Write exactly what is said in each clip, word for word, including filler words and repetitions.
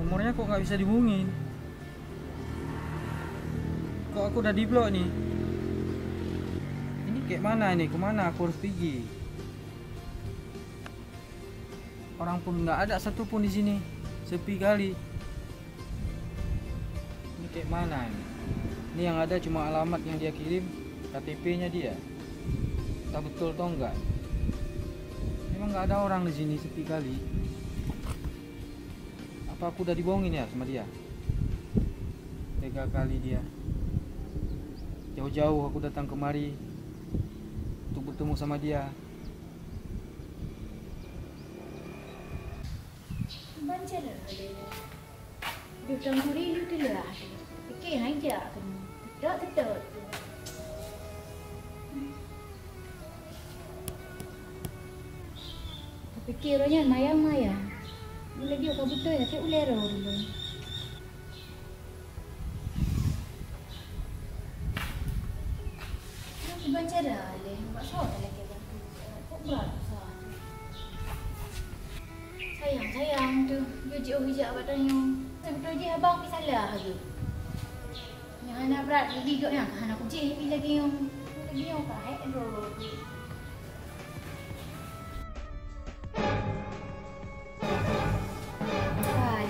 Nomornya kok nggak bisa dihubungin? Kok aku udah diblok nih? Ini kayak mana ini? Kemana aku harus pergi? Orang pun nggak ada satu pun di sini. Sepi kali. Ini kayak mana ini? Ini yang ada cuma alamat yang dia kirim, K T P-nya dia. Entah betul atau enggak. Memang nggak ada orang di sini, sepi kali. Apa aku udah dibohongin ya sama dia? Tega kali dia. Jauh-jauh aku datang kemari untuk bertemu sama dia. Ban cara lé. Duh, Tuan Guru, you tu lah. Pikir hai jak kena. Tetok, tetok tu. Pikir orang nyan mayang-mayang. Bila dia ka beutôi, tapi ulèe roh dulu. Ban cara lé, bak soe talakèe bak tu? Kok brat sa tu? Sayang, sayang tu, dia jiôh ijak bak tanyoe. Beutôi jih abang pih salah lagèe. Nyang hana brat lagèe gobnyan ka hana kujih pih lagèe nyoe. Lagèe nyoe ka hék droe.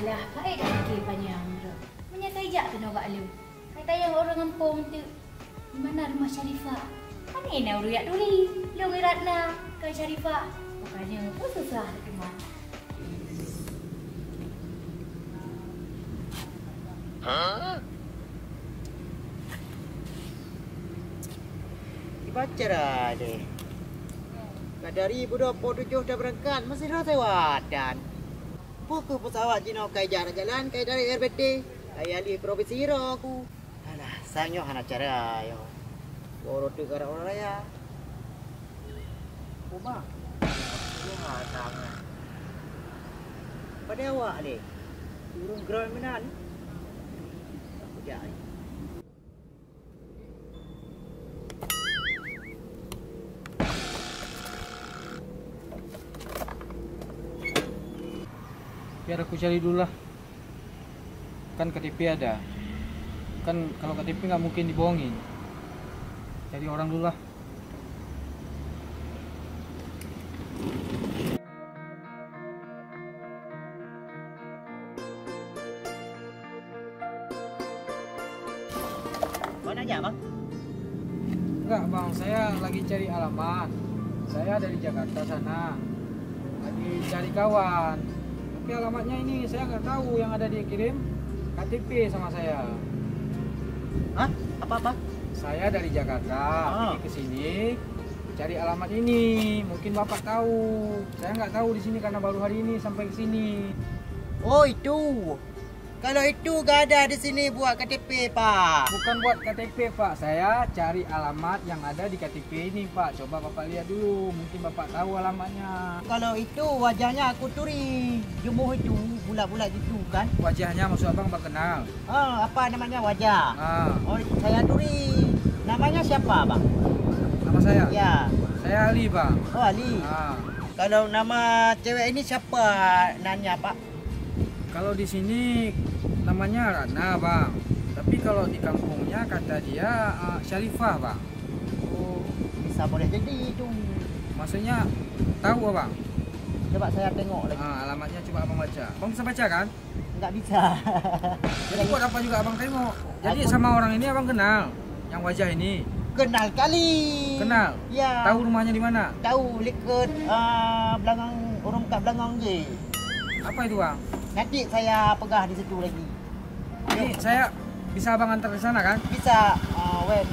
Alah, paét ka pike panyang droe. Meunyo ka ijak keunoe bak lôn, ka tayang ureueng gampông teuk. Di mana rumah Syarifah? Pane na ureueng jak turi? Lôn ngon Ratna, kon Syarifah. Bukannya pun susah teuma. Ibacara deh. Ka dari budok po tujoh tabeurangkat, masih rasa wadan. Peue keuh peusawat jinoe kai jalan-jalan, kai dari R B T, kai alih provinsi iro ku. Alah, sang nyoe hana cara nyoe. Dua uroe teuk karap uroe raya. Uma, nyoe hana tangan. Pada awak lé? Ureueng geura meunan. Aku jak. Biar aku cari dulu lah. Kan K T P ada. Kan kalau K T P nggak mungkin dibohongin. Cari orang dulu lah. Kau nak jak, Bang? Enggak, Bang. Saya lagi cari alamat. Saya dari Jakarta sana. Lagi cari kawan. Tapi alamatnya ini saya nggak tahu yang ada dia kirim K T P sama saya. Hah? Apa-apa? Saya dari Jakarta, ah, pergi ke sini, cari alamat ini. Mungkin Bapak tahu. Saya nggak tahu di sini karena baru hari ini sampai ke sini. Oh, itu. Kalau itu gak ada di sini buat K T P, Pak. Bukan buat K T P, Pak. Saya cari alamat yang ada di K T P ini, Pak. Coba Bapak lihat dulu. Mungkin Bapak tahu alamatnya. Kalau itu wajahnya aku turi. Jumuh itu bulat-bulat gitu kan? Wajahnya maksud Abang, Abang kenal? Ah, apa namanya wajah? Ah. Oh, saya turi. Namanya siapa, Bang? Nama saya? Ya. Saya Ali, Bang. Oh, Ali. Ah. Kalau nama cewek ini siapa nanya, Pak? Kalau di sini namanya Ratna, Bang. Tapi kalau di kampungnya kata dia, ah, Syarifah, Bang. Oh, bisa boleh jadi itu. Maksudnya tahu, Abang? Coba saya tengok lagi. Ah, alamatnya coba Abang baca. Abang bisa baca kan? Enggak bisa. Jadi buat apa juga Abang tengok? Jadi aku sama orang ini Abang kenal? Yang wajah ini? Kenal kali. Kenal? Ya. Tahu rumahnya di mana? Tahu, likot, ah, belakang, ureueng kat belakang je. Apa itu, Bang? Nanti saya peugah di situ lagi. Ini saya bisa Abang antar ke sana kan? Bisa, ah, Wen.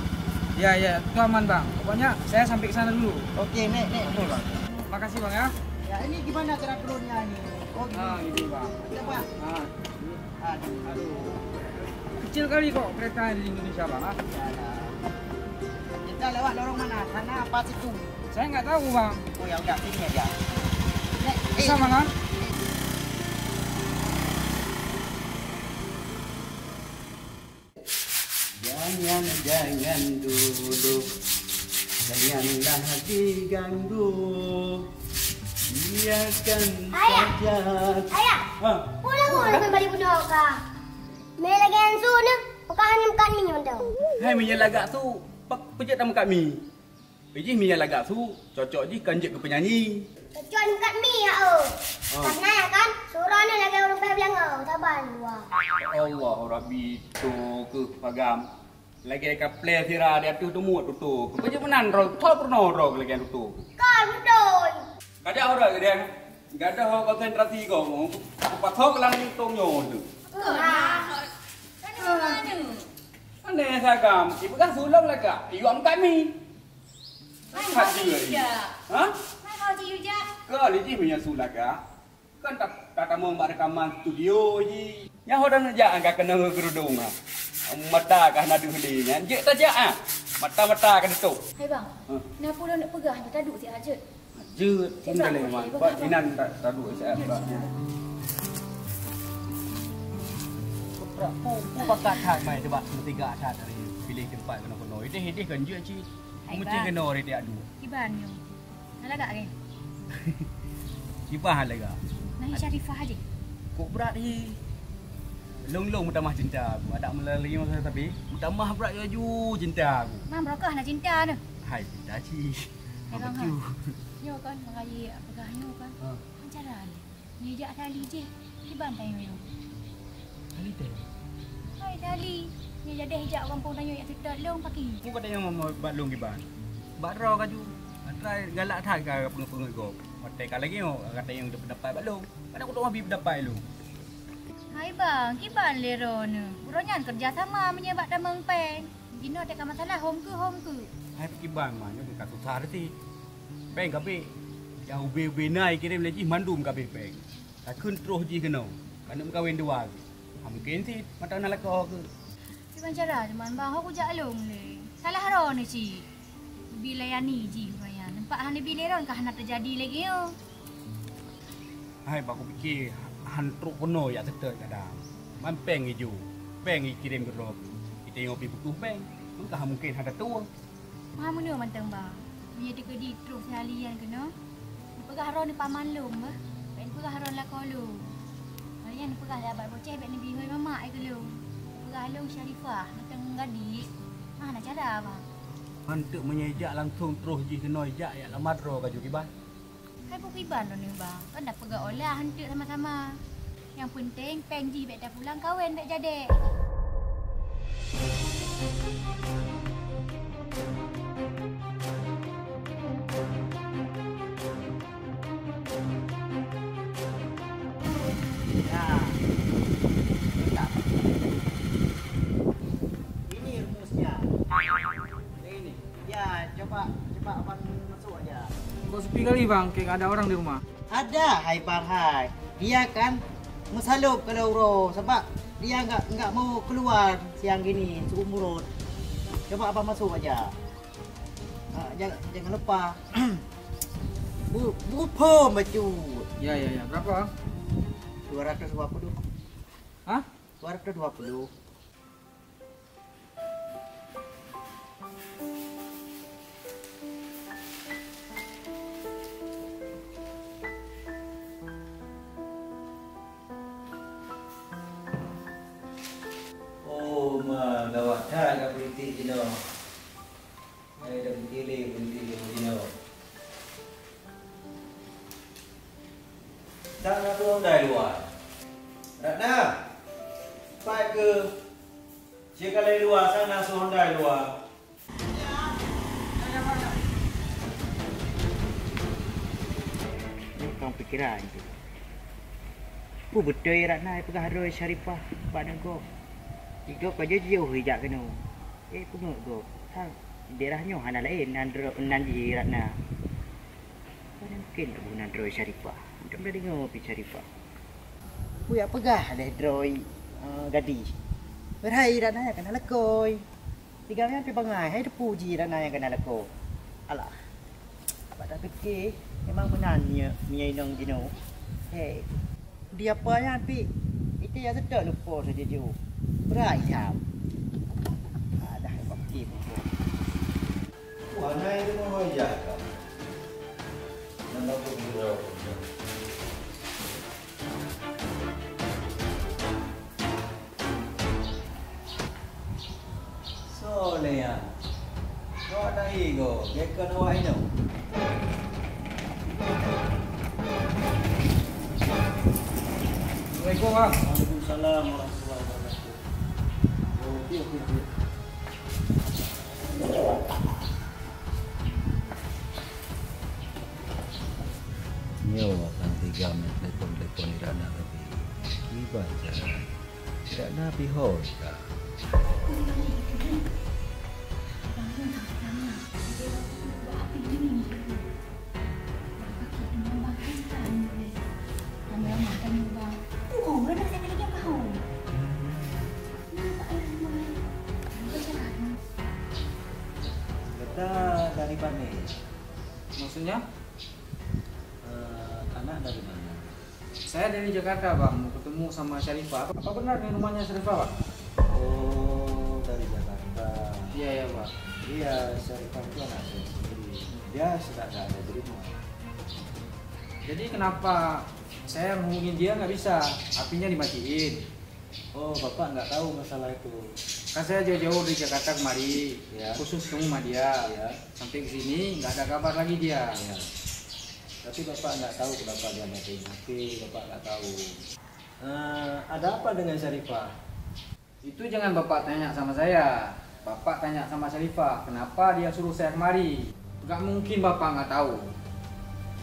Ya, ya, itu aman, Bang. Pokoknya saya sampai ke sana dulu. Oke, naik, naik. Oke, Bang. Makasih, Bang, ya. Ya, ini gimana cara turunnya ini? Oh, gini. Ah, gitu, Bang. Ada, Pak? Ah, ini. Aduh. Aduh. Kecil kali kok kereta di Indonesia, Bang, ah. Yalah. Kita lewat lorong mana? Sana apa situ? Saya nggak tahu, Bang. Oh, ya udah, sini aja. Naik. Bisa, Bang, ah? Jangan, jangan dulu, janganlah diganggu. Biarkan Ayah! Saja. Ayah! Ha? Pulang orang kembali bunuh ka. Meh lagèe nyan su nyoe, bukan hanya bukan minyak tu. Hai, minyak lagak su. Pak, pejat nama kat mi. Jih minyak lagak su, cocok jih kan jeuet keu penyanyi. Cocok ni kat mi ya, oh. Ha. Karena ya kan, surah ni lagèe ureueng payah beulangö, saban dua. Ya Allah, Rabbi, tu keuh pagam. Lagèe kaplè sira di ateueh teumuet tutoe. Keupeue meunan droe, tho peurunoe droe lagèe tutoe. Ka beutôi. Kajak uroe geude. Gadoh konsentrasi gob. Kupaksa keulan lintong nyoe tu. Ka na. Ka na mana? Aneh sagam. Ipeugah sulong lagak. Iyuam kami. Mai kau ciyu jak. Ha? Mai kau ciyu jak. Kau ni jih punya su lagak. Kan tak tak tamong bak rekaman studio ji. Nyang hodang jak angka kena gerudung ha. Mata kah na deuh lé nyan. Jek tajak ah. Mata-mata ka ditôp. Hai bang. Huh? Napa ulôn nak peugah ni tadu siat jeuet. Jeuet pun kali memang. Bak inan tak tadu siat bak. Pu pu bakat that mai debat mutiga that dari pilih tempat kena kena. Ideh-ideh kan jeuet cit. Hai bang. Mesti kena orang tiap dua. Kiban nyoe. Hana lagak ke? Kiban hana lagak. Nahi Syarifah aja. Kok brat hi. Long-long meutamah cinta aku. Adak melalui masa tapi meutamah brat laju cinta aku. Mang brokah na cinta tu. Hai cinta cik. Hai bang ha. Nyoe kan mengaji peugah nyoe kan. Ha. Cara ni. Nyoe jak tali jih, kiban tanyoe. Tali teh. Hai tali. Nyoe jadeh jak gampông tanyoe jak seutôt lôn paki. Ku kata nyang mau bat lôn kiban. Bat droe kaju. Atra galak that ka peungeut-peungeut gob. Watèe ka lagèe nyoe, kata nyang teupeundapat bat lôn. Kadang kutok mabi peundapat lôn. Hai bang, kiban lé droeneuh. Uroe nyan kerja sama meunyoe bak tamong péng. Jinoe teuka masalah hom keu hom keu. Hai peukiban ma nyoe ka susah reti. Péng kabeh. Nyang ubé-ubé na ikirém lé jih mandum kabeh péng. Takheun troh jih keunoe. Ka neuk meukawen dua geuh. Ha mungken cit mata na lakoe geuh. Kiban cara teuma bang ho kujak lôn lé. Salah droeneuh cit. Bi layani jih raya. Nampak hana bi lé droen ka hana teujadi lagèe nyoe. Hai bak kupike han trok keunoe jak seutôt kadang. Man péng ijo, péng ikirém keudroe. Ita nyoe pi butuh péng, meuka mungken hana tuwoe. Maha meunyoe mantong ba. Meunyoe teukeudi troh sihali nyan keunoe, neupeugah droe neupaman lôn bah. Bèk neupeugah droe lakoe lôn. Nyan neupeugah lé Abang Boceh bèk neubri hôi mamak keu lôn. Neupeugah lôn Syarifah mantong gadis. Hana cara ba. Hanteuk meunyoe jak langsong troh jih keunoe jak, jak lam madro ka ju kiban. Hai bukon iban lôn nibak, kan dak peugah olah eunteuk sama-sama. Nyang peunteng péng jih bèk tapulang, kawen bèk jadèk. Ya. Mantap. Ini rumusnya. Ini. Ya, coba, coba abang masuk aja. Kok sepi kali, Bang? Kayak nggak ada orang di rumah. Ada, hai Bang, hai. Dia kan meusalôb kalau uroe, sebab dia enggak, enggak mau keluar siang gini, seumur. Coba abang masuk aja. Ah, jangan, jangan lupa. Bu, bu pom bacut. Ya, ya, ya. Berapa, Bang? Dua ratus dua puluh. Hah? Dua ratus dua puluh. Oh, ma, gawat that ka politik jinoe. Hai, dah begini, begini, begini. Sang na su Honda luwa. Ratna, pat keuh? Sikalai luwa, sang na su Honda luwa. Nyoe kang pikiran tu. Peue beutôi Ratna peugah droe Syarifah bak aneuk gob. Di gob ka jeuet jiôh ijak keunoe. Eh, peungeut gob. Sang daerah nyoe hana laén nan dro-, nan jih Ratna. Pane mungken geunan droe Syarifah. Mantong tadeungoe pih Syarifah. Peue jak peugah lé droe, eh, gadis. Padahai Ratna nyan ka na lakoe. Tinggai nyan pih bangai, hai teupuji Ratna nyan ka na lakoe. Alah. Bak tapike, memang meunan nyoe, meunyoe inong jinoe. Hei. Di apa nyan pih? Ite nyang seutôt lupo saja ju. Brat ilham. Adah, bak pike buko. Wah, na itu mau hoi jak ka. Nan aku kira. Assalamualaikum, Bang. Waalaikumsalam warahmatullahi wabarakatuh. Oh, iya, iya, iya. Nyoe kan tiga menit telepon-telepon Irana tadi. Kiban cara. Irana pihon ka. Gata dari mana? Maksudnya? Eh, anak dari mana? Saya dari Jakarta, Bang, mau ketemu sama Syarifah. Apa benar ini rumahnya Syarifah, Bang? Oh, dari Jakarta. Iya, iya, Bang. Iya, Syarifah itu anak saya sendiri. Dia sudah nggak ada di rumah. Jadi kenapa saya ngehubungin dia nggak bisa? H P-nya dimatiin. Oh, Bapak nggak tahu masalah itu? Kan saya jauh-jauh dari Jakarta kemari, ya, khusus ketemu sama dia. Ya. Sampai ke sini, nggak ada kabar lagi dia. Ya. Tapi Bapak nggak tahu kenapa dia matiin H P, Bapak nggak tahu. Eh, ada apa dengan Syarifah? Itu jangan Bapak tanya sama saya. Bapak tanya sama Syarifah, kenapa dia suruh saya kemari. Nggak mungkin Bapak nggak tahu.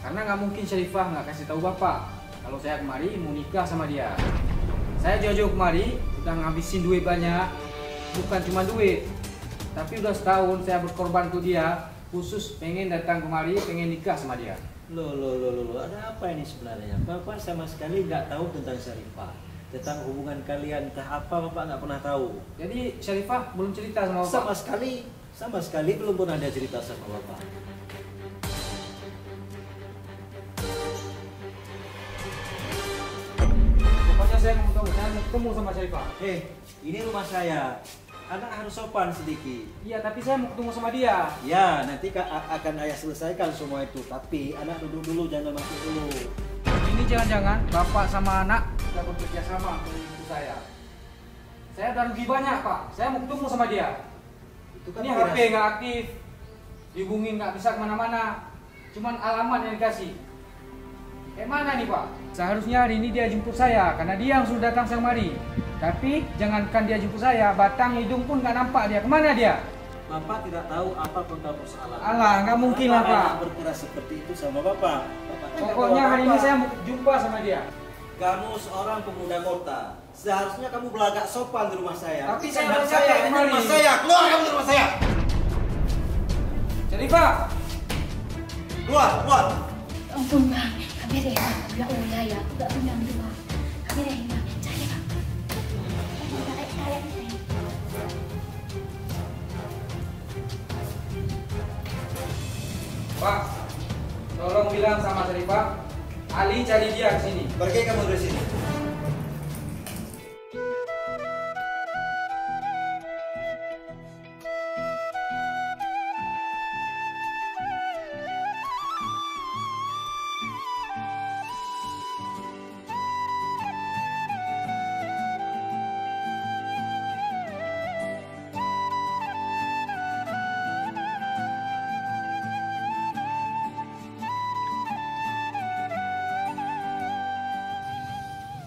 Karena nggak mungkin Syarifah nggak kasih tahu Bapak kalau saya kemari mau nikah sama dia. Saya jauh-jauh kemari, udah ngabisin duit banyak. Bukan cuma duit, tapi udah setahun saya berkorban untuk dia, khusus pengen datang kemari, pengen nikah sama dia. Loh, loh, loh, loh, loh, ada apa ini sebenarnya? Bapak sama sekali nggak tahu tentang Syarifah. Tentang hubungan kalian, entah apa Bapak nggak pernah tahu. Jadi, Syarifah belum cerita sama Bapak? Sama sekali, sama sekali belum pernah dia cerita sama Bapak. Pokoknya saya mau tahu, saya mau ketemu sama Syarifah. Eh, ini rumah saya. Anak harus sopan sedikit. Iya, tapi saya mau ketemu sama dia. Ya, nanti ka-, a-, akan ayah selesaikan semua itu. Tapi anak duduk dulu, jangan masuk dulu. Ini jangan-jangan Bapak sama anak sudah bekerja sama untuk menipu saya. Saya udah rugi banyak, Pak. Saya mau ketemu sama dia. Itu kan Ini H P nggak aktif, dihubungi nggak bisa kemana-mana. Cuman alamat yang dikasih. Eh, mana nih, Pak? Seharusnya hari ini dia jemput saya, karena dia yang suruh datang saya kemari. Tapi jangankan dia jemput saya, batang hidung pun nggak nampak dia. Kemana dia? Bapak tidak tahu apa penggal persoalan. Alah, nggak mungkin lah, Bapak Pak. Berkeras seperti itu sama Bapak. Bapak kan nggak tahu apa-apa. Pokoknya hari ini saya mau jumpa sama dia. Kamu seorang pemuda kota. Seharusnya kamu berlagak sopan di rumah saya. Tapi saya udah siap dari kemarin. Ini rumah saya. Keluar kamu dari rumah saya. Syarifah! Keluar, keluar. Ampun, Bang. Kami rela. Aku tak boleh, ya. Aku tak tenang tu, Bang. Kami rela. Cari, Bang. Aku tak rela. Pak, tolong bilang sama Syarifah, Ali cari dia ke sini. Pergi kamu dari sini.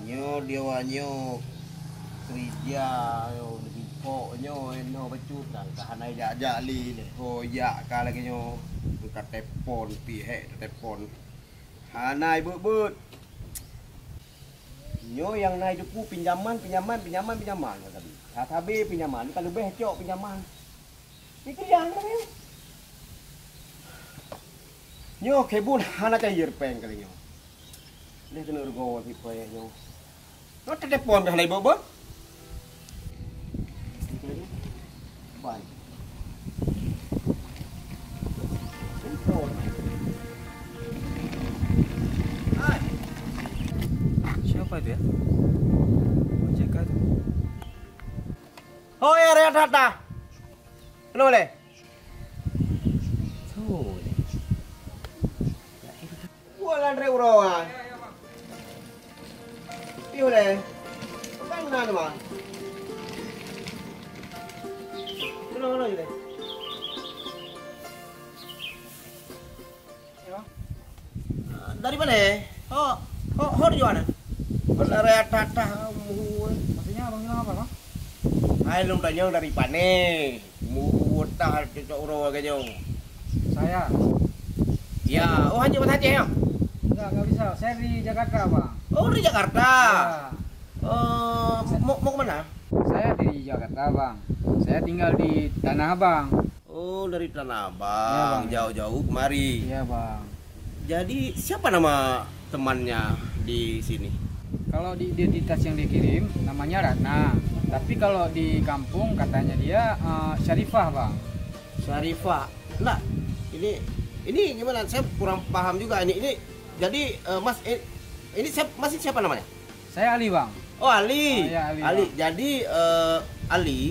Nyoe di awak nyoe keurija nyoe, neupok nyoe, nyoe bacut, dan ka hana jak-jak lé, nyoe jak ka lagée nyoe, ka telepon, pih hék telepon. Hana ibeuet-beuet. Nyoe nyang na jiteupeue pinjaman, pinjaman, pinjaman, pinjaman nyoe tadi. That habéh pinjaman, ka leubeh cok pinjaman. Nyoe keu nyang nyoe. Nyoe keu buet hana cair péng kali nyoe. Lheueh keuneuk rugoe si péng nyoe. Nyoe telepon dah lé beuet-beuet. Ban. Telepon. Hai. Siapa itu ya? Ojek kah itu? Oh ya, Raya Tata. Kenapa lé? Tuh. Buat lan rek uroe. Piye lé? Bukan guna tu, Bang. Kenapa, kenapa je lé? Dari mana? Ho, ho, ho dari mana? Dari atas-atas. Maksudnya abang bilang apa, Bang? Hai, lôn tanyong dari pane. Mu utah cocok uroe lagèe nyoe. Saya. Ya, oh, hanya bahasa Aceh ya? Enggak, enggak bisa. Saya di Jakarta, Bang. Oh, dari Jakarta. Ya. Eh, mau, mau ke mana? Saya di Jakarta, Bang. Saya tinggal di Tanah Abang. Oh, dari Tanah Abang, ya, Bang, jauh-jauh kemari. Iya, Bang. Jadi, siapa nama temannya di sini? Kalau di identitas yang dikirim, namanya Ratna. Tapi kalau di kampung, katanya dia, eh, Syarifah, Bang. Syarifah. Nah, ini, ini gimana? Saya kurang paham juga ini. Ini, jadi, eh, Mas, eh, ini siap-, masih siapa namanya? Saya Ali, Bang. Oh, Ali. Oh, iya, Ali, Ali, Bang. Jadi, eh, Ali,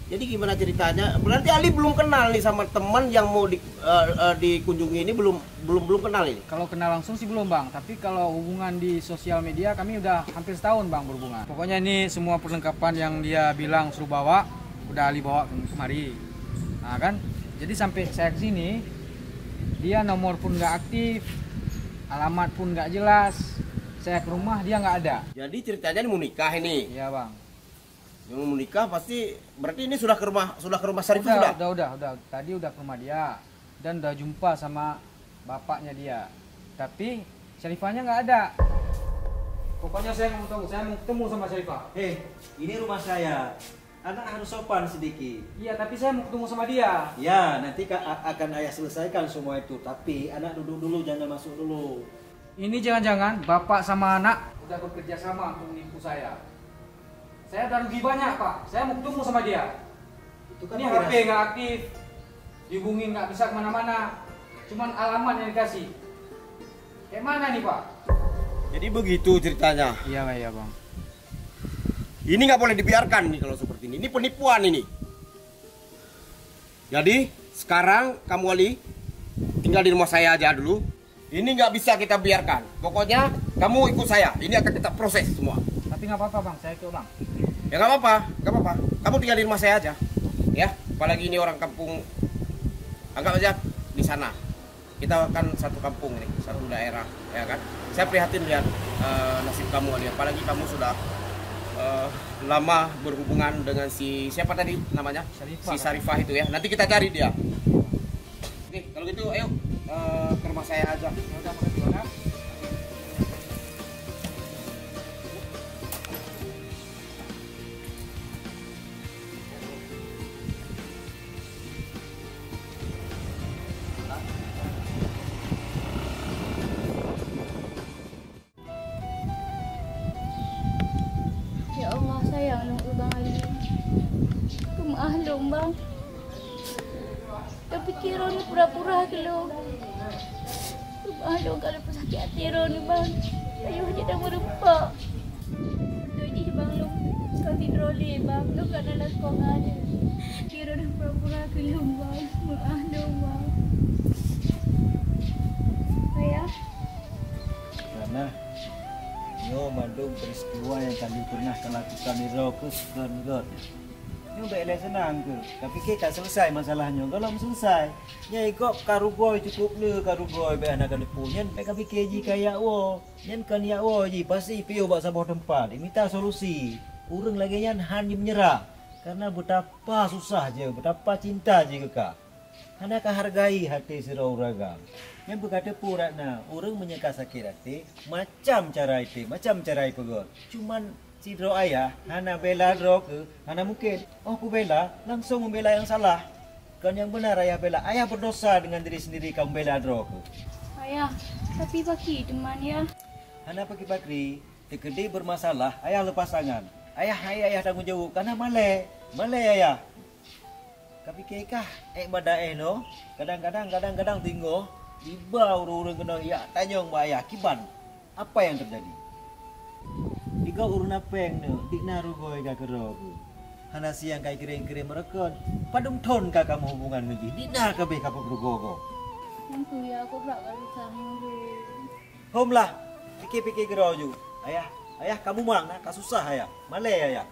jadi gimana ceritanya? Berarti Ali belum kenal nih sama teman yang mau di-, eh, eh, dikunjungi ini, belum, belum, belum kenal ini? Kalau kenal langsung sih belum, Bang. Tapi kalau hubungan di sosial media, kami udah hampir setahun, Bang, berhubungan. Pokoknya ini semua perlengkapan yang dia bilang suruh bawa, udah Ali bawa kemari. Nah, kan? Jadi sampai saya ke sini, dia nomor pun nggak aktif, alamat pun nggak jelas. Saya ke rumah, dia nggak ada. Jadi ceritanya ini mau nikah ini? Iya, Bang. Yang mau nikah pasti, berarti ini sudah ke rumah, sudah ke rumah Syarifah sudah? Udah, udah, udah, udah. Tadi udah ke rumah dia dan udah jumpa sama bapaknya dia. Tapi Syarifahnya nggak ada. Pokoknya saya mau tahu, saya mau ketemu sama Syarifah. Eh, ini rumah saya. Anak harus sopan sedikit. Iya, tapi saya mau ketemu sama dia. Ya, nanti ka-, a-, akan ayah selesaikan semua itu. Tapi anak duduk dulu, jangan masuk dulu. Ini jangan-jangan bapak sama anak udah bekerja sama untuk menipu saya. Saya udah rugi banyak, Pak. Saya mau ketemu sama dia. Itu kan. Ini H P nggak aktif, dihubungi nggak bisa kemana-mana. Cuman alamat yang dikasih. Kayak mana nih, Pak? Jadi begitu ceritanya. Iya, Bang, iya, Bang. Ini nggak boleh dibiarkan nih kalau seperti ini. Ini penipuan ini. Jadi sekarang kamu, Ali, tinggal di rumah saya aja dulu. Ini nggak bisa kita biarkan. Pokoknya kamu ikut saya. Ini akan kita proses semua. Tapi nggak apa-apa, Bang, saya ikut, Bang. Ya nggak apa-apa, nggak apa-apa. Kamu tinggal di rumah saya aja. Ya, apalagi ini orang kampung, anggap aja di sana. Kita kan satu kampung nih, satu daerah, ya kan? Saya prihatin lihat, eh, nasib kamu, Ali. Apalagi kamu sudah, eh, lama berhubungan dengan si, siapa tadi namanya? Syarifah. Si Syarifah itu, ya. Nanti kita cari dia. Oke, kalau gitu ayo, eh, ke rumah saya aja. Ya udah, makasih, Bang. Ya Allah, sayang lôn keu Bang Ali. Peumeu'ah lôn, Bang. Tapike droeneuh pura-pura keu lôn. Peumeu'ah lôn ka lôn peusakét até droeneuh, Bang. Ayah jeuet tameureumpok. Beutôi jih, Bang, lôn ka sidroe lé, Bang. Lôn ka na lakoe ngon aneuk. Tapike droeneuh pura-pura keu lôn, Bang. Meu'ah lôn, Bang. Ayah. Karena nyoe mandum peristiwa nyang ka lheueh pernah talakukan sidroe keuh kon göt. Nyoe bèk lé seunang keuh. Tapike ka selesai masalah nyoe, gohlom selesai. Nyan gob ka rugoe, cukup le ka rugoe, bèk hana ka neupue. Nyan bèk kapike jih ka jak woe. Nyan kon jak woe jih, pasti piôh bak saboh teumpat, imita solusi. Ureueng lagèe nyan han jimeunyeurah, karena beutapa susah jih, beutapa cinta jih keu ka. Hana kahargai até sidroe ureueng agam. Nyan peue ka teupeu Ratna, ureueng meunyoe ka sakét até, macam cara até, macam cara jipeugöt. Cuman sidroe ayah hana bela droe keuh, hana mungken. Óh peubela, langsong meubela nyang salah. Kon nyang beuna ayah bela, ayah berdosa dengan diri sendiri ka meubela droe keuh. Ayah, tapi pakri teuma, Yah? Hana pakri-pakri, teukeudi bermasalah, ayah leupah tangan. Ayah, ayah, ayah tanggong jaweueb, kana malèe. Malèe ayah. Kapike kah, ék mada éh nyoe, kadang-kadang, kadang-kadang teungoh, iba ureueng-ureueng keunoe jak tanyong bak ayah kiban, apa nyang teujadi. Di gob ureueng na péng nyoe, di na rugoe ka keudroe keuh. Hana siang ka kirém-kirém reukon, padum thon ka kamoe hubungan ngon jih, di na ka abéh ka peuet rugoe gob. Nyan keuh ya, kok brat ka susah ngon lôn. Hom lah, pike-pike keudroe ju. Ayah, ayah ka mumang na, ka susah ayah. Malèe ayah.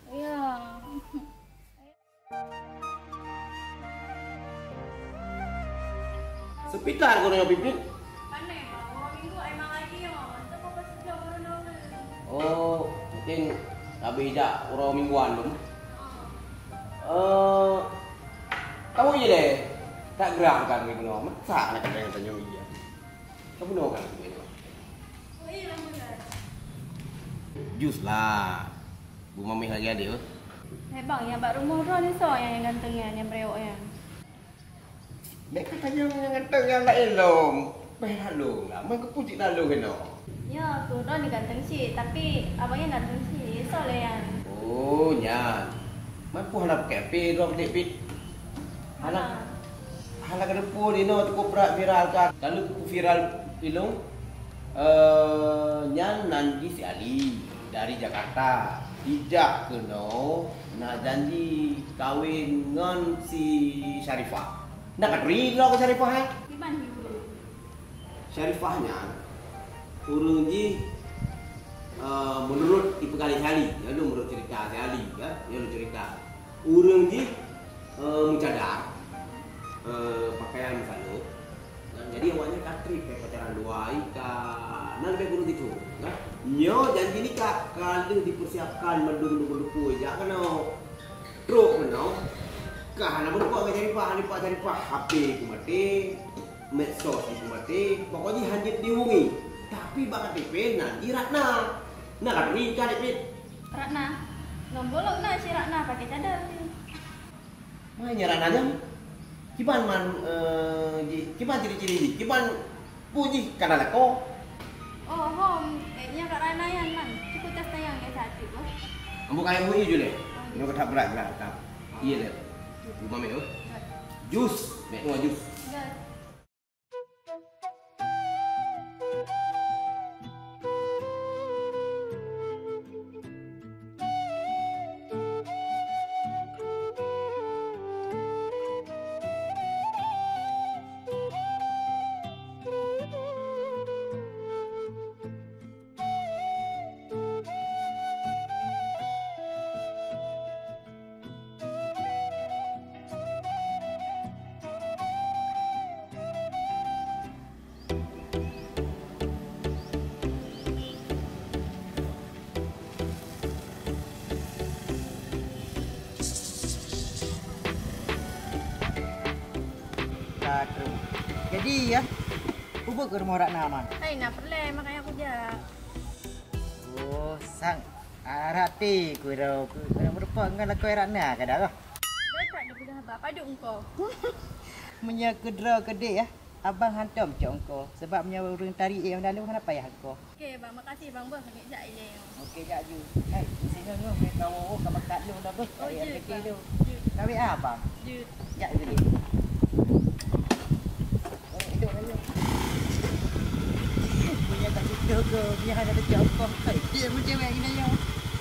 Ayah. Seupita geutanyoe, Pipit. Oh, mungkin habéh jak uroe mingguan lom. Eh, kamoe ilée, tak gerak kan ni keunoe. Masak nak kata yang tanya iya. Kamu nak kan? Jus lah. Bu Mamih lagi ada. Eh bang, yang bak rumoh droe ni soe nyang, nyang ganteng nyan, nyang beureuok nyan? Bèk ka tanyong nyang ganteng nyang laén lom. Bèk lôn lah, meukeupue cit lôn keunoe. Nyoe, keu droe ni ganteng cit, tapi abang nyan ganteng cit. Soe lé nyan? Oh, nyan. Man peue hana pakai H P droe keudéh pih? Hana. Hana. Hana keudéh peue inoe cukup brat viral ka. Ka lheueh viral ilong. Eh, nyan nan jih si Ali dari Jakarta. Jijak keunoe na janji kawin ngon si Syarifah. Na katuri droe keu Syarifah, eh? Kiban hi ureueng? Syarifah nyan ureueng jih, eh, meunurot ipeugalak si Ali, nyan lôn meunurot cerita si Ali, ya, nyan lôn cerita. Ureueng jih, eh, meucadar, eh, pakaian meusalôh. Nah, jadi awaknyan ka trip, eh, pacaran dua hari ka, na leubeh kureueng siku, ya. Nyoe janji nikah ka lheueh dipersiapkan mandum, mandum, mandum, jak keunoe. Trok keunoe, ka hana meurumpok ngon Syarifah, hana meurumpok Syarifah, H P ku maté, medsos ku maté, pokok jih hanjeuet dihubungi. Tapi bak K T P nan jih Ratna. Na katuri ka K T P. Ratna? Ngon bolok na si Ratna pakai cadar. Mai nyan Ratna nyan. Kiban man, eh, ji-, kiban ciri-ciri jih, kiban peue jih ka na lakoe. Oh, hom, eh, nyan Kak Ratna nyan man. Cukup tas tayang nyan saat itu. Ambo kayém bui ju lé. Oh, iya. Nyoe ka that brat-brat ka. Iya lé. Iya. Lima menit, oh. Iya. Jus, mek nua jus. Iya. Ka trok. Jadi, ya, ubek ke rumoh Ratna, Man? Hai, na peureulèe, makanya aku jak. Oh, sang. Arati ku ro, ku, ku meurumpok ngon lakoe Ratna ka dah. Dapat dipeugah haba, padub engko. Meunyoe keudroe keudeh, ya, abang hantom cok engko. Sebab meunyoe ureueng tarik, eh, dalam hana payah engko. Oke, bang, makasih, bang, bang, keuneuk jak ilèe. Oke, jak ju. Hai, singoh nyoe, meukawo, ka bakat lôn dah, beuh. Oh, jeuet, bang. Jeuet. Kawé abang. Jeuet. Jak ju. Punya tak tidur ke, punya hana terjawab. Hai, dia macam mana ini ya?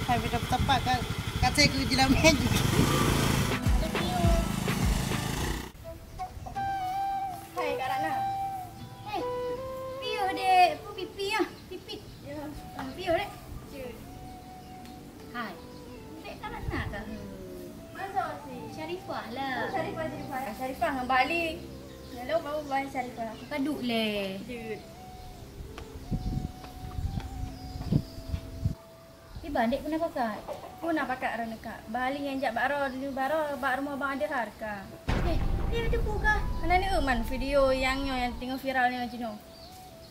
Hai, beda bertapak kan. Kata aku je lah main. Hai, Kak Ratna. Hai, piyoh dek, pu pipi ah, pipit. Ya. Ah, piyoh dek. Hai, dek Kak Ratna kah? Masa masih? Syarifah lah. Oh, Syarifah, Syarifah. Syarifah ngon Bali. Lalu baru Bali Syarifah. Kaduk leh. Jut. Iban dek pernah pakat? Pernah pakat rot neuka. Bali nyang jak bak rot, bak rumoh bang ada harka. Eh, dia ada buka. Mana ni man video yang nyoe yang tengah viral nyoe cino.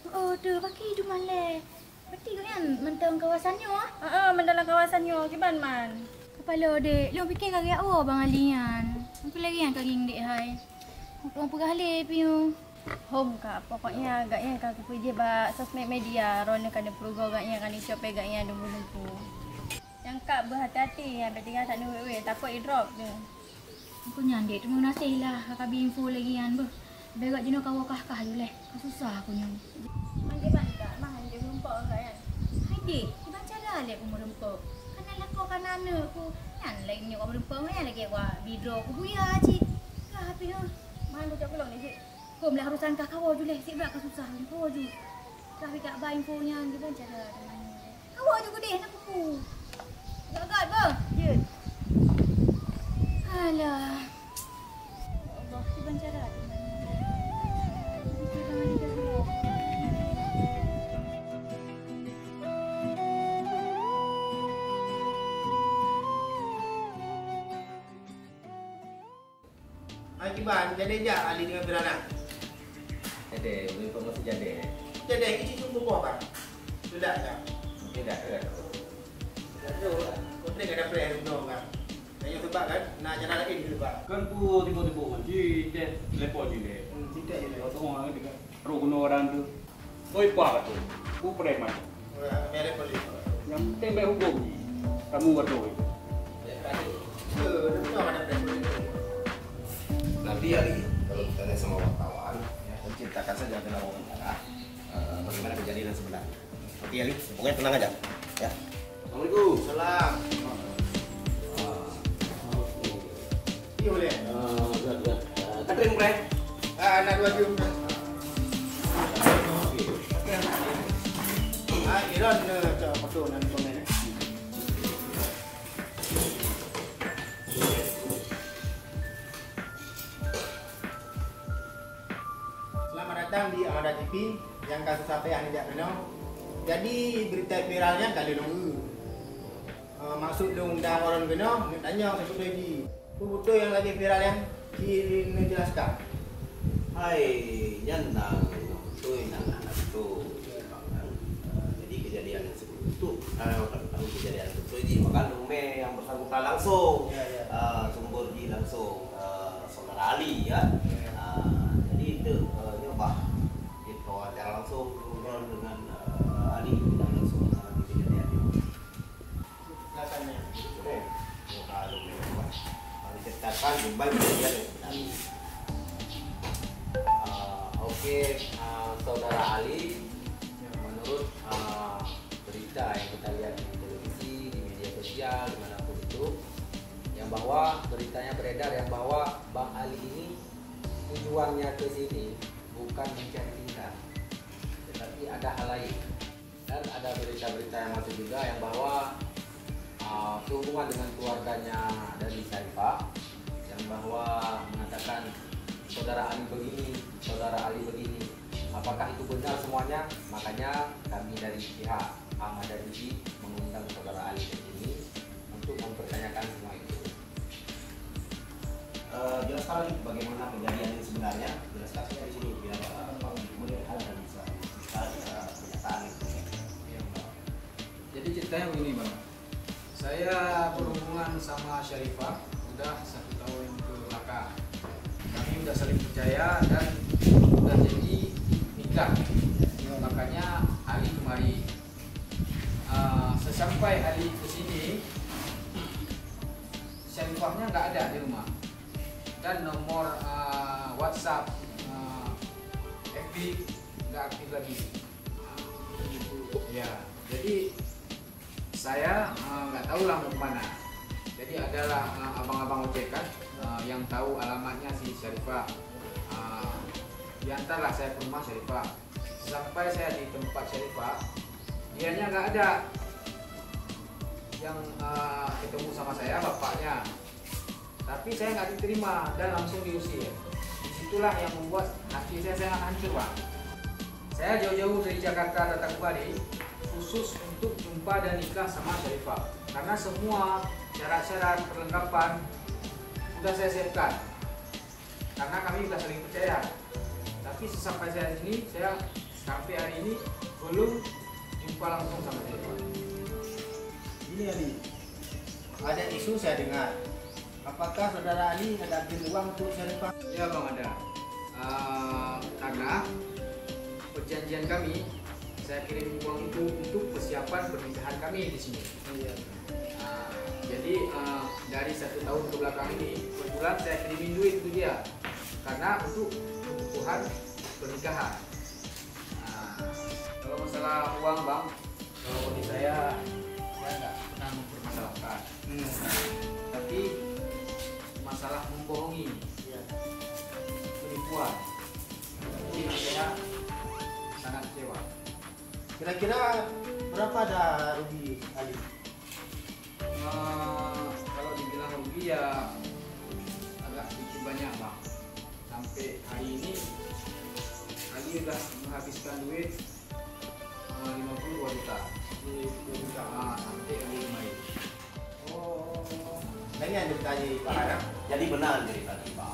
Oh, tu baki duman leh. Berarti gobnyan mantong kawasan nyoe, ah? Heeh, mantong lam kawasan nyoe. Kiban man? Kepala dek, lôn pikir ka geujak woe Bang Ali nyan. Apa lagi nyang ka ngieng dek hai? Muphom peugah lé piyoh. Hom ka, pokoknya gobnyan ka kupeujeuet bak sosmed media, droeneuh ka neupeurugoe gobnyan, ka neucopet gobnyan dumpeue-dumpeue. Nyang ka beuhati-hati, nyang beutinggai that neuwét-wét, takot idrop deh. Aku nyan dek, terima kasih lah ka kabi info lagi nyan beuh. Bèk gak jinoe kawoe kah-kah yuleh, ka susah aku nyoe. Mangke ban kak, mah hanjeuet meurumpok ngon kak nyan. Hai dek, kiban cara lé ku meurumpok. Kana lakoe kana aneuk ku, nyan lé nyoe ka meurumpok ngon nyan lagèe wa bidro ku buya cit. Ka pih heuh. Mah kucok kulong ni cit. Hom lah urusan kah kawoe ju leh, sibak ka susah kawoe ju. Ka pih kak ba info nyan kiban cara teuma nyoe. Kawoe ju keudeh na kuku. Gagat bah. Jeuet. Alah. Ya Allah, kiban cara teuma nyoe. Kiban cara. Kiban, jadi jak Ali dengan Firana. Jadi, lebih masih jadi. Jadi, ini cuma boh kan? Sudah dah. Mungkin dah ada. Dah ada lah. Kau tengok ada plan dong kan? Tanya sebab kan? Nak cara lain ke sebab? Kan ku tiba-tiba kunci, dia telepon je dia. Hmm, tidak je dia. Kau tengok kan dia kan? Roh kena orang tu. Oi, pah tu. Ku preman. Nyang penting baik hukum. Kamu betul. Nanti Ali, kalau ditanya sama wartawan, ceritakan saja tentang wawancara, eh, bagaimana kejadian yang sebenarnya. Oke Ali, pokoknya tenang aja. Ya. Assalamualaikum. Salam. Iya boleh. Catering boleh. Ah, nak dua jam. Ah, Iron, eh, tak apa tu, nanti komen, eh. Selamat datang di Armada T V yang ka susah payah neujak keunoe. Jadi, berita viral nyan ka lheueh lôn eu. Eh, maksud lôn undang Waron keunoe, neuk tanyong sibeutôi jih. Peue beutôi nyang lagèe viral nyan? Ci neujeulaskon. Hai, nyan na beutôi, na hana beutôi. Eh, jadi kejadian yang sebelum itu, eh, bukan, bukan kejadian yang sebelum itu, bahkan rumah yang bersangkutan langsung, ya, ya, eh, sumber di langsung, eh, saudara Ali, ya. Ya. Eh, jadi itu, eh, nyoba kita wawancara langsung, ngobrol dengan, eh, Ali dan langsung mengalami kejadian itu. Belakangnya. Oke. Kalau ceritakan kembali kejadian yang sebenarnya. Ah, oke, ah, Saudara Ali, menurut, ah, berita yang kita lihat di televisi, di media sosial, dimanapun itu, yang bahwa beritanya beredar yang bahwa Bang Ali ini tujuannya ke sini bukan mencari tingkah, tetapi ada hal lain. Dan ada berita-berita yang masuk juga yang bahwa, ah, sehubungan dengan keluarganya dari Syarifah, yang bahwa mengatakan saudara Ali begini, saudara Ali begini. Apakah itu benar semuanya? Makanya kami dari pihak Ahmad Darwidi mengundang saudara Ali ke sini untuk mempertanyakan semua itu. Eh, jelaskan lagi bagaimana kejadian yang sebenarnya. Jelaskan saja di sini biar, eh, publik melihat dan bisa, bisa, eh, kenyataan itu. Iya, Bang. Jadi ceritanya begini, Bang. Saya berhubungan sama Syarifah udah satu tahun ke belakang. Kami udah saling percaya dan udah jadi nikah. Makanya Ali kemari. Ah, sesampai Ali ke sini, Syarifahnya nggak ada di rumah. Dan nomor, ah, WhatsApp, ah, F B nggak aktif lagi. Ya, jadi saya, ah, nggak tahu lah mau kemana. Jadi adalah, ah, abang-abang ojek kan, ah, yang tahu alamatnya si Syarifah. Ah, diantarlah saya ke rumah Syarifah. Sampai saya di tempat Syarifah, dianya nggak ada. Yang, ah, ketemu sama saya bapaknya. Tapi saya nggak diterima dan langsung diusir. Disitulah yang membuat hati saya sangat hancur, Bang. Saya jauh-jauh dari Jakarta datang kemari khusus untuk jumpa dan nikah sama Syarifah. Karena semua syarat-syarat perlengkapan sudah saya siapkan. Karena kami sudah saling percaya. Tapi sesampai saya di sini, saya sampai hari ini belum jumpa langsung sama Syarifah. Ini Ali, ada isu saya dengar. Apakah saudara Ali ada kirim uang untuk Syarifah? Ya, Bang, ada. Ah, karena perjanjian kami, saya kirim uang itu untuk persiapan pernikahan kami di sini. Iya. Ah, jadi, ah, dari satu tahun ke belakang ini, per bulan saya kirimin duit untuk dia. Karena untuk kebutuhan pernikahan. Ah, kalau masalah uang, Bang, kalau bagi saya, saya nggak pernah mempermasalahkan. Hmm. Tapi masalah membohongi, iya, penipuan, itu yang saya sangat kecewa. Kira-kira berapa dah rugi Ali? Eh, kalau dibilang rugi ya agak sedikit banyak, Bang. Sampai hari ini Ali udah menghabiskan duit, eh, lima puluh dua juta. Lima puluh dua juta. Ah, sampai Ali kemarin. Oh. Dengan ceritanya Ibu Hana. Jadi benar cerita Ibu.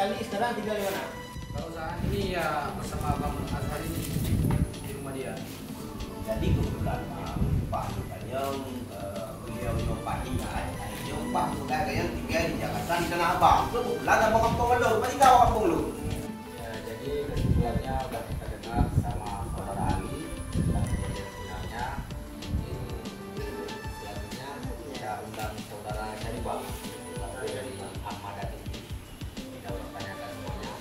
Ali sekarang tinggal di mana? Kalau saat ini ya bersama Abang Azhar ini di rumah dia. Jadi kebetulan Bang, Pak Ganyong, eh, beliau nyoe Pak Hidayat, nyoe Pak Ganyong tinggal di Jakarta di Tanah Abang. Kebetulan Abang kampung lu, Pak Hidayat kampung lu. Ya, jadi kesimpulannya udah kita dengar sama saudara Ali dan kesimpulannya ini selanjutnya kita undang saudara Syarifah dari Ahmad Dati. Kita bertanyakan semuanya.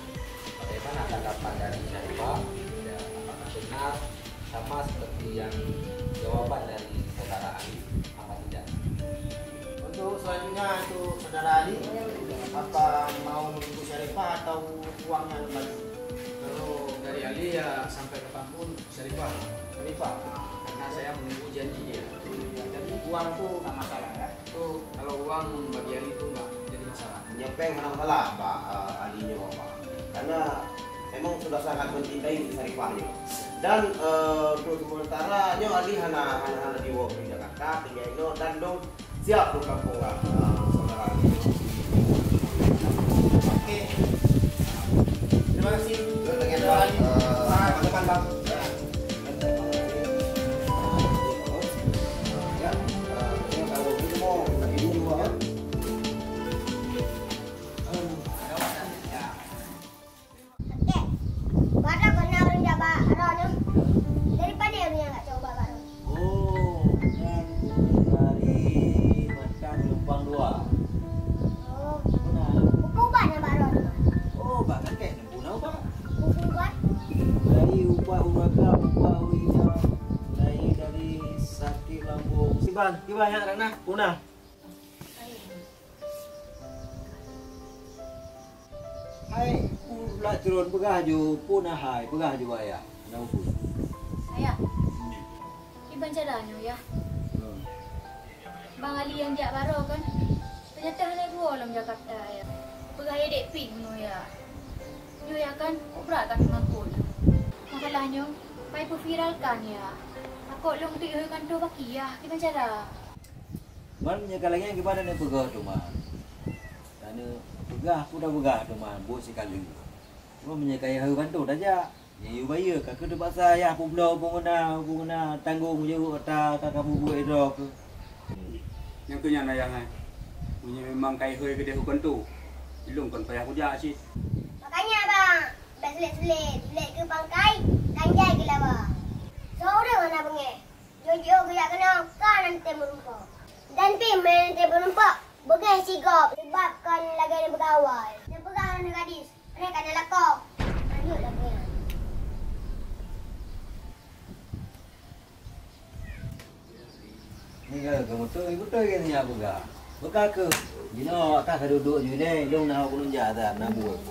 Bagaimana tanggapan dari Syarifah? Ya, apakah benar sama seperti yang jawaban dari saudara Ali? Apa tidak? Untuk selanjutnya itu saudara Ali, apa mau menunggu Syarifah atau uangnya kembali? Kalau dari Ali ya sampai kapanpun Syarifah. Syarifah. Karena saya menunggu janji dia. Ya, jadi uang tu nggak masalah ya? Itu kalau uang bagi Ali itu nggak jadi masalah. Nyepeng hana masalah, Pak, eh, Ali nyoe, Pak. Karena memang sudah sangat mencintai si Syarifah nyoe. Dan, eh, untuk sementara nyoe Ali hana, hana, hana diwoe di Jakarta, tinggai inoe dan dong siap untuk kampung, eh, saudara Ali. Oke. Terima kasih. Terima kasih, Pak. Eh, teman-teman, Bang. Ya. Oke. Baru kena ureueng jak bak Ron tu. Dari pane ureueng nyang ka cok bak Ron? Oh, nyan dari mata geulumpang dua. Oh. Nah. Ubat na bak Ron? Oh, bak kakek na puna ubat. Ubat? Dari ubat uraga, ubat ureueng inong, mulai dari sakit lambung. Kiban, kiban nyak dak na? Puna. Hai, ulat turun peugah ju, puna hai, peugah ju ayah. Ada apa? Ayah, kiban cara nyoe yah. Hmm. Bang Ali nyang jak baroe kan? Ternyata hana geuwoe lam Jakarta yah. Peugah ya dek pih bunoe yah. Nyoe yah kan, kok brat ka teungku. Masalah nyoe, pai peuviralkan yah. Takot lôn teuh kanto baki yah, kiban cara? Man, meunyoe ka lagèe nyan kiban taneuk peugah teuma. Taneuk peugah, peue tapeugah teuma, buet sikali. Cuma meunyoe ka yah kanto tajak, nyan yue bayeue, ka keuh teupaksa yah peubloe peue ngon na, peue ngon na, tanggong jaweueb ata ka kamu buet droe keuh. Nyang keuh nyan ayah hai. Meunyoe memang ka ihôi keudeh u kanto, ilôn kon payah kujak cit. Makanya bang, bèk sulet-sulet, sulet keu pangkai, kan jai keu laba. Soe ureueng hana beungèh? Jujur geujak keunoe ka nan teumeureumpok. Dan pih meunan teumeureumpok beugèh sigop, sabab kon lagèe neupeugah awai. Neupeugah droeneuh gadis, mereka na lakoe. Lanjut lagèe nyan. Ni ka keu beutôi, beutôi ke nyak peugah. Beuka keuh, jinoe awak ka duduek jih lé, lôn na hok keuneuk jak that, na buet.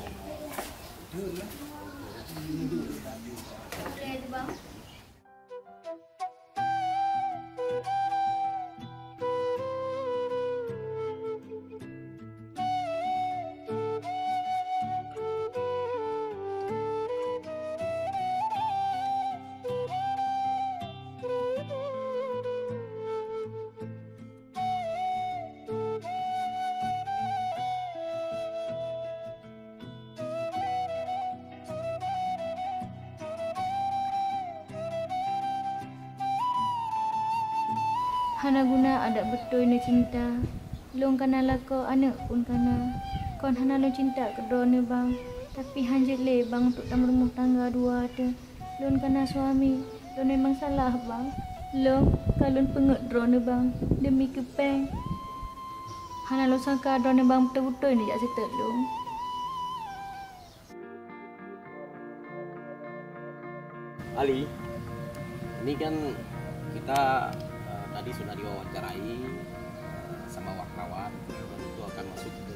Hana guna adak beutôi neucinta. Lôn kana lakoe, aneuk pun kana. Kon hana lôn cinta keu droeneuh, Bang. Tapi hanjeuet lé, Bang, untuk tameurumoh tangga dua teuh. Lôn kana suami, lôn memang salah, Bang. Lôn ka lôn peungeut droeneuh, Bang, deumi keu péng. Hana lôn sangka droeneuh, Bang, beutôi-beutôi neujak seutôt lôn. Ali, ini kan kita, eh, tadi sudah diwawancarai, eh, sama wartawan, dan itu akan masuk ke,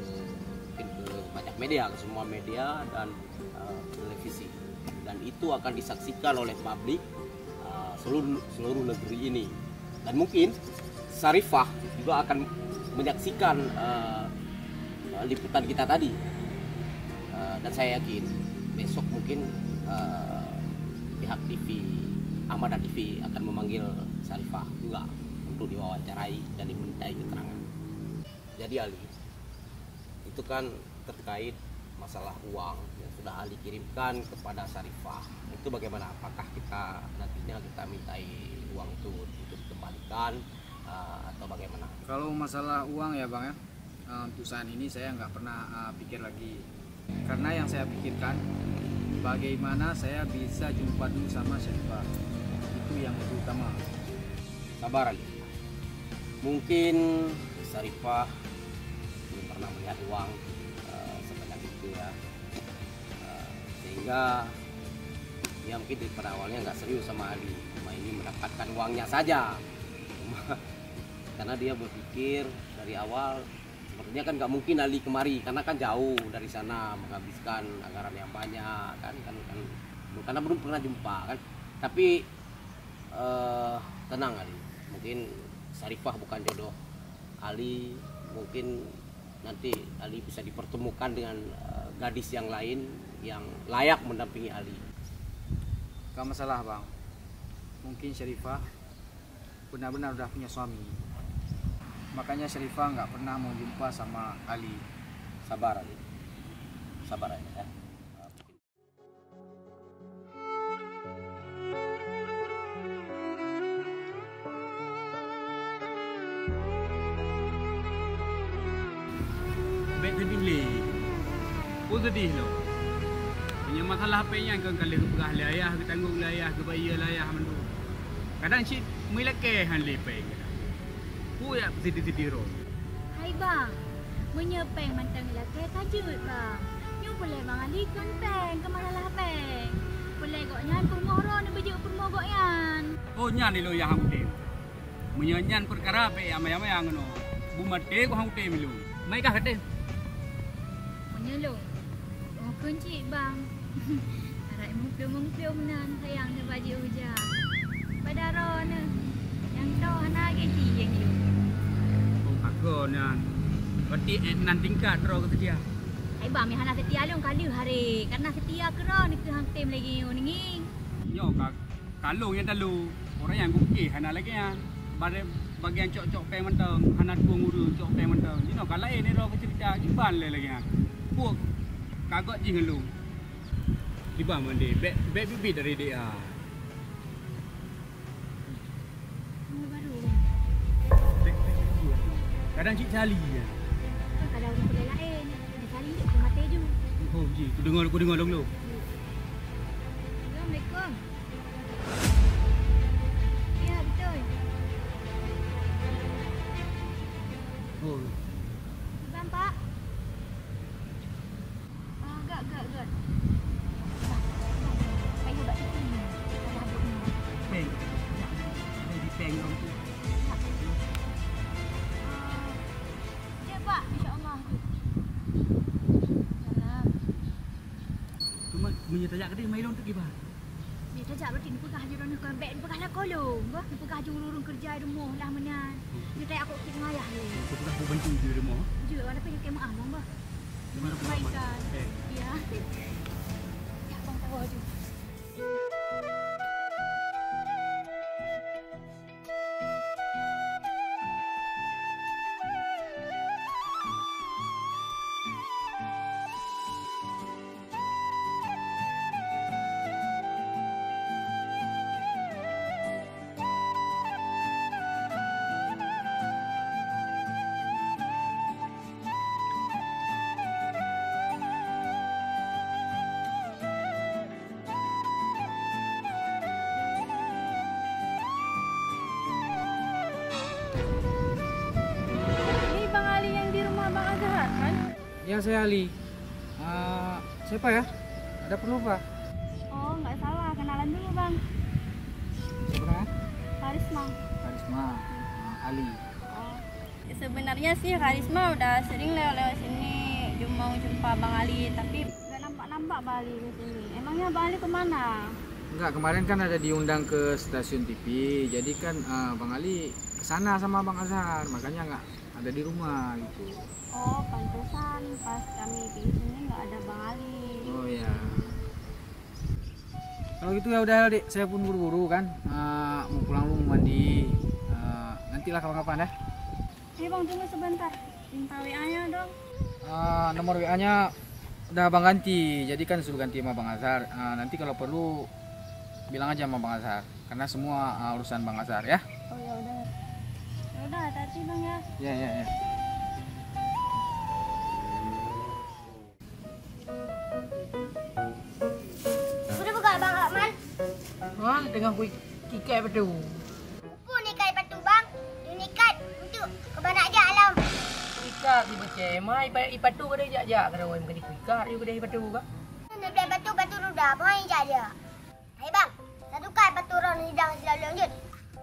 mungkin ke banyak media, ke semua media dan, eh, televisi. Dan itu akan disaksikan oleh publik, eh, seluruh, seluruh negeri ini. Dan mungkin Syarifah juga akan menyaksikan, eh, eh, liputan kita tadi. Eh, dan saya yakin besok mungkin, eh, pihak T V, Ahmad T V akan memanggil Syarifah juga untuk diwawancarai dan dimintai keterangan. Jadi Ali, itu kan terkait Masalah uang yang sudah Ali kirimkan kepada Syarifah, itu bagaimana? Apakah kita nantinya kita mintai uang itu untuk dikembalikan, eh, atau bagaimana? Kalau masalah uang ya, Bang, ya, eh, untuk saat ini saya nggak pernah, eh, pikir lagi. Karena yang saya pikirkan, bagaimana saya bisa jumpa dulu sama Syarifah. Itu yang lebih utama. Sabar, Ali. Mungkin Syarifah belum pernah melihat uang, eh, sebanyak itu, ya. Eh, sehingga dia mungkin daripada awalnya nggak serius sama Ali. Cuma ingin mendapatkan uangnya saja. Cuma karena dia berpikir dari awal, sepertinya kan nggak mungkin Ali kemari, karena kan jauh dari sana, menghabiskan anggaran yang banyak, kan, kan, kan, karena belum pernah jumpa, kan. Tapi, eh, tenang, Ali. Mungkin Syarifah bukan jodoh Ali. Mungkin nanti Ali bisa dipertemukan dengan, eh, gadis yang lain yang layak mendampingi Ali. Gak masalah, Bang. Mungkin Syarifah benar-benar udah punya suami. Makanya Syarifah nggak pernah mau jumpa sama Ali. Sabar, Ali. Sabar aja, ya. Bèk seudeh lé. Peue seudeh lom? Meunyoe masalah péng nyan kon ka lheueh geupeugah lé ayah, geutanggong lé ayah, geubayeue lé ayah mandum. Kadang cit meulakèe han lé péng. Peue jak peuseudeh-seudeh droe? Hai bang, meunyoe péng mantong ilakèe ka jeuet bang. Nyoe peureulèe Bang Ali kon péng, kon masalah péng. Peureulèe gobnyan peurumoh droe neubeujeuet peurumoh gobnyan. Oh nyan ilôn nyang han kutem. Meunyoe nyan peukara bèk amai-amai ngon lôn. Beumaté ku han kutem ilôn. Mai kah katem. Meunyoe lôn, oh kon cit bang. Arak meuplom-meuplom nan sayang neubajeue ujang. Padahai droeneuh nyang toe hana lagèe cit lôn. Oh ka kon nyan. Berarti ék nan tingkat droe keu seutia. Hai bang, meuhana seutia lôn ka lheueh haré. Karena seutia keu droeneuh keuh han tem lagèe nyoe ngieng. Nyoe ka Ka lôn nyang talu, ureueng nyang geupiké hana lagèe nyan. Bare-, bagian cok-cok péng mantong, hana tueng ureueng cok péng mantong. Jinoe ka laén nyoe droe keu ceurita, kiban lé lagèe nyan. Puek kagok jih ngon lôn. Kiban mandé, bèk, bèk biet-biet dari D A. Bèk, bèk, bèk. Kadang cit cali ya. Kan kadang ureueng peulai laén. Cali jeuet keu maté ju. Oh, ji, kudeungö, kudeungö lôn, lôn. Assalamualaikum. Ya, betul. Oh. Bang, Pak. Ah, gak, gak, gak. Bang, bang, saya buat cuti ni. Saya buat ni. Peng. Jadi peng dong tu. Ah, ya, Pak. Insya Allah. Salam. Cuma meunyoe tajak keudeh, mai lôn teuk kiban. Ni tajak berarti neupeugah laju droeneuh kon bèk neupeugah lakoe lôn, bah. Neupeugah laju ureueng-ureueng keureuja i rumoh lah meunan. Ni tajak kok kit ngayah lé. Neupeugah beubantu di rumoh. Jeuet, tapi neukai meu'ah lôn, bah. Terima kasih. Kebaikan. Eh. Ya. Ya, bang tahu aja. Ini Bang Ali yang di rumah Bang Azhar, kan? Ya, saya Ali. Ah, siapa ya? Ada perlu apa? Oh, nggak salah. Kenalan dulu, Bang. Siapa namanya? Karisma. Karisma. Ah, Ali. Oh. Sebenarnya sih Karisma udah sering lewat-lewat sini, cuma mau jumpa Bang Ali, tapi nggak nampak-nampak Bang Ali ke sini. Emangnya Bang Ali kemana? Enggak, kemarin kan ada diundang ke stasiun T V, jadi kan, eh, Bang Ali kesana sama Bang Azhar, makanya nggak ada di rumah gitu. Oh, pantesan pas kami di sini nggak ada Bang Ali. Oh ya. Kalau gitu ya udah, Dik, saya pun buru-buru kan. Eh, mau pulang dulu, mau mandi. Eh, nantilah kapan-kapan ya. Eh, Bang, tunggu sebentar. Minta W A-nya dong. Ah, nomor W A-nya Udah Abang ganti, jadi kan suruh ganti sama Bang Azhar. Ah, nanti kalau perlu bilang aja sama Bang Azhar, karena semua, ah, urusan Bang Azhar ya. Oh, ya udah. Ya udah, hati-hati Bang ya. Ya, ya, ya. Udah buka Bang Rahman? Wah, tengah kui kikai betul. Peue ikat ipatu, Bang? Dun ikat untuk keubanak jak lom. Ikat si Boceh, ma ipa-, ipatu kada jak-jak kada wai meukeudi ikat, yu kada ipatu, Bang. Neubri patu, patu ruda, ma jak-jak. Hai, Bang, satu kat patu ron hidang silop lôn jeuet.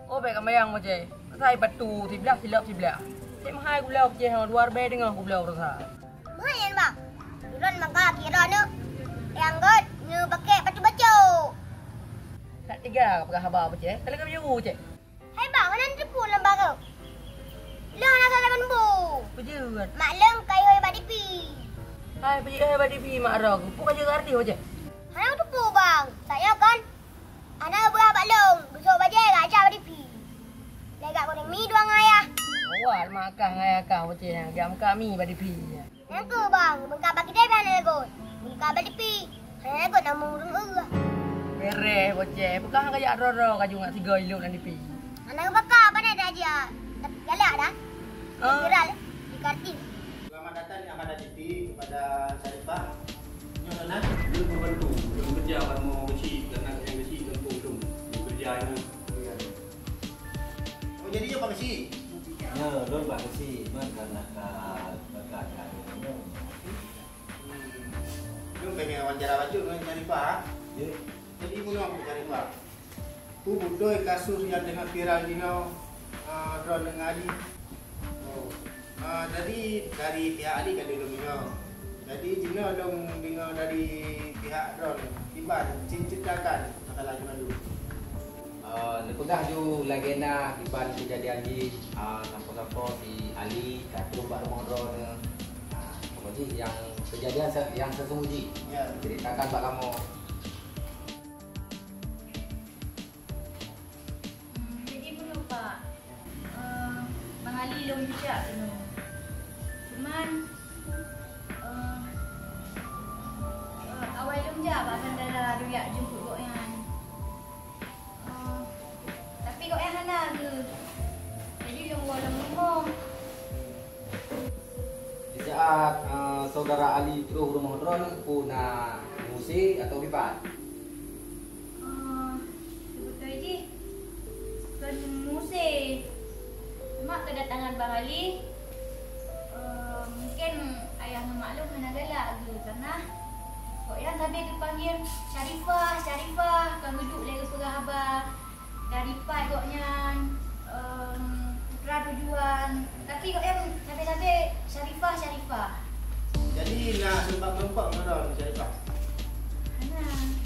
Oh, bèk kambayang, Boceh. Asai patu siblah, silop siblah. Cek mahai gula, Boceh, dua ribèe teungoh gula rasa. Meuhai nyan, Bang. Ulôn maka kira neu nyang gèt neu pakèk patu baco. That teuga ka peugah haba, Boceh. Ka lagèe meuyue, Cek. Hai, Bang, hana neuteupeue lam barô. Lôn hana salah ban bu. Peujeuet. Mak lôn ka ihôi bak dipi. Hai, peujeuet hai bak dipi, mak droe. Peue ka jeuet arti, Boceh? Hana neuteupeue, Bang. Sayoe kan hana beuah bak lôn, beusôk bajèe ka aja bak dipi. Lé gak goreng mi dua ngon ayah. Awak mak kah ngon ayah kah, Boceh, nyang jak meukat mi bak dipi. Nyan keuh, Bang, beungkah bak keudè bèk hana lagot. Beungkah bak dipi, hana lagot na mureueng. Beureh, Boceh. Peue kah ka jak droe-droe ka ju ngat sigoe ilok lam dipi. Hana geubaka, pane dah jak. Tapi galak dah. Ah. Viral di Kartini. Selamat datang di Ahmada T V kepada Syarifah. Nyoe sana, lôn pembantu. Lôn kerja bak rumoh beusi, karena nyang beusi gampông lôn. Lôn kerja nyoe. Oh, jadi nyoe Pak Beusi? Ya, lôn Pak Beusi, man karena ka, ka, ka, ka, Hmm. Lôn pengen wawancara bacut ngon Syarifah. Ya. Jadi, bunoe Syarifah. Peue beutôi kasus nyang teungoh viral jinoe, ah, droeneuh ngon Ali? Oh. Ah, jadi dari pihak Ali ka lôn deungoe. Jadi jinoe lôn deungoe dari pihak droeneuh, kiban, cit-, ceritakan masalah jinoe dulu. Ah, neupeugah ju lagèe na kiban keujadian jih, ah, sampoe-sampoe si Ali ka troh bak rumoh droeneuh. Ah, pokok jih nyang keujadian se-, nyang seusunggoh jih. Ya. Ceritakan bak kamoe. Hmm, jadi bunoe, Pak. Eh, Bang Ali lôn jak keunoe. Cuman, eh, eh, awai lôn jak bak bandara, lôn jak jemput gobnyan. Eh, tapi gobnyan hana geuh. Jadi lôn woe lom rumoh. Di saat, eh, saudara Ali troh rumoh droeneuh, peue na mengungsi atau kiban? Eh, sibeutoi jih kon mengungsi. Cuma keudatangan Bang Ali, eh, mungkin ayah ngon mak lôn hana galak geuh, karena gobnyan sabe geupanggil Syarifah, Syarifah, ka geuduek lé geupeugah haba. Dari pat gobnyan, em, putra tujuan. Tapi gobnyan sabe-sabe Syarifah, Syarifah. Jadi, na sempat meureumpok ngon droe Syarifah? Hana.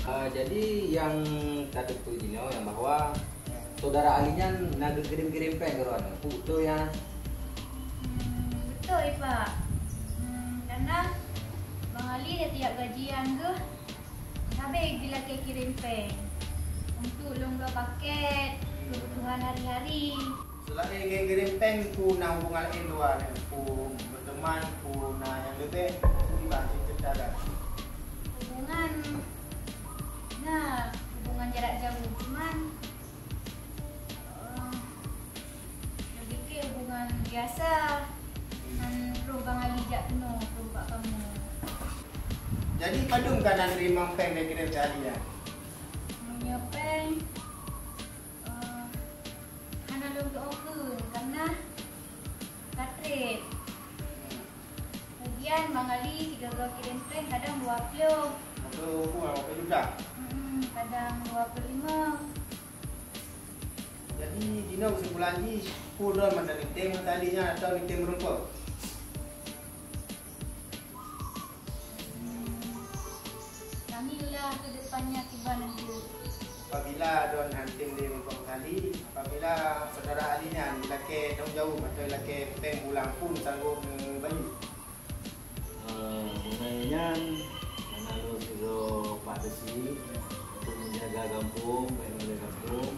Ah, jadi, nyang tateupeue jinoe nyang bahwa saudara Ali nyan na geukirém-kirém péng keu droeneuh. Peue beutôi nyan? Hmm, beutôi, Pak. Hmm, karena Bang Ali dah tiap gajian geuh, sabe geulakèe kirém péng untuk lôn bloe pakèt keubutuhan hari-hari. Seulaén ngon kirém péng, peue na hubungan laén dua nyan, peue beuteuman, peue na nyang leubeh, peue kiban, cerita dah. Hubungan, na hubungan jarak jauh, cuman, eh, Lôn pike hubungan biasa ngon troh Bang Ali jak keunoe, troh bak kamoe. Jadi, padum ka na teurimong péng dari kirém Ali nyan? Meunyoe péng, eh, hana lôn tu'oh kheun, karena ka trép. Lagian Bang Ali sigoe-goe kirém péng kadang dua ploh. Dua ploh ribu, dua ploh juta? Mm-mm, kadang dua ploh lima. Jadi, jinoe keusimpulan jih, peue droe mantong neutem ngon tali nyan atawa neutem meureumpok? Hmm, kami lah ke depannya kiban dulu. Apabila droe neutem lé meureumpok tali, apabila saudara Ali nyan ilakèe tanggung jaweueb atawa ilakèe péng bulang pun sanggôp neubayeue. Eh, mengenai nyan, hana lôn sidroe Pak Desi untuk menjaga gampông, baik menjaga gampông.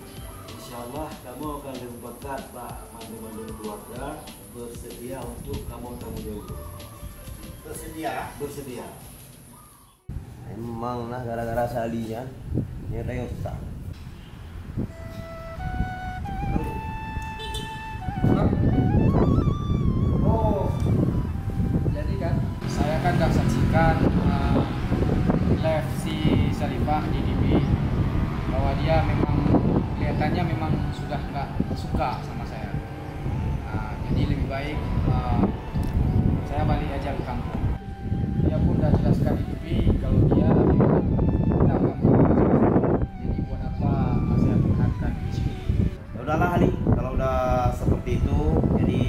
InsyaAllah, kamoe akan lheueh meupakat bak mandum-mandum keluarga bersedia untuk kamoe tanggung jawab. Bersedia? Bersedia. Memang nah, gara-gara si Ali nyan, nyang tanyoe susah. Oh, jadi kan, saya kan dah saksikan, eh, live si Sarifah di T V, bahwa dia memang kelihatannya memang sudah nggak suka sama saya. Nah, jadi lebih baik, eh, saya balik aja ke kampung. Dia pun dah jelaskan di T V kalau dia memang pulang kampung. Jadi buat apa saya pertahankan di sini? Ya udahlah Ali, kalau udah seperti itu, jadi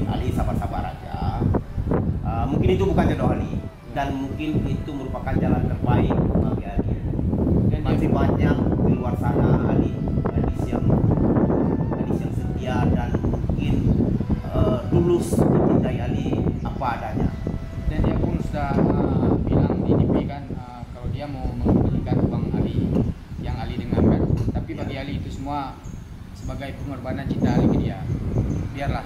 Ali sabar-sabar aja. Ah, mungkin itu bukan jodoh Ali, dan mungkin itu merupakan jalan terbaik bagi Ali. Dan dia Masih banyak di luar sana Ali, gadis yang gadis yang setia dan mungkin, eh, tulus mencintai Ali apa adanya. Dan dia pun sudah, eh, bilang di T V kan, eh, kalau dia mau mengembalikan uang Ali yang Ali dengarkan. Tapi Ya. bagi Ali itu semua sebagai pengorbanan cinta Ali ke dia. Biarlah.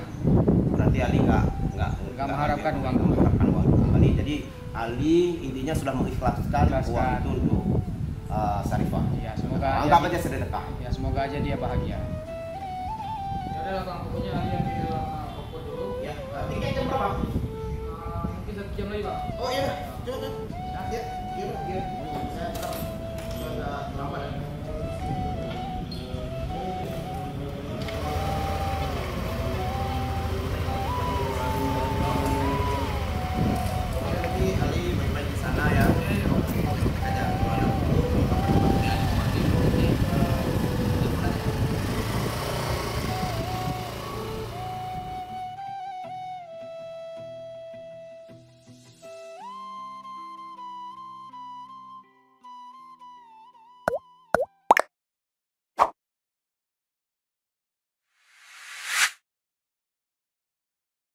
Berarti Ali nggak, nggak, Nggak nggak mengharapkan ngambil, uang. Nggak mengharapkan uang kembali. Jadi Ali intinya sudah mengikhlaskan Ikhlaskan. uang itu untuk, eh, Sarifah. Ya, semoga Anggap aja aja dia sedekah. Ya, semoga aja dia bahagia. Ya udahlah, Bang, pokoknya Ali ambil, eh, popcorn dulu. Ya, eh, tiket jam berapa? Eh, mungkin satu jam lagi, Bang. Oh, iya dah. Coba, coba. Ya, iya, iya. Saya tetap, saya agak terlambat, ya.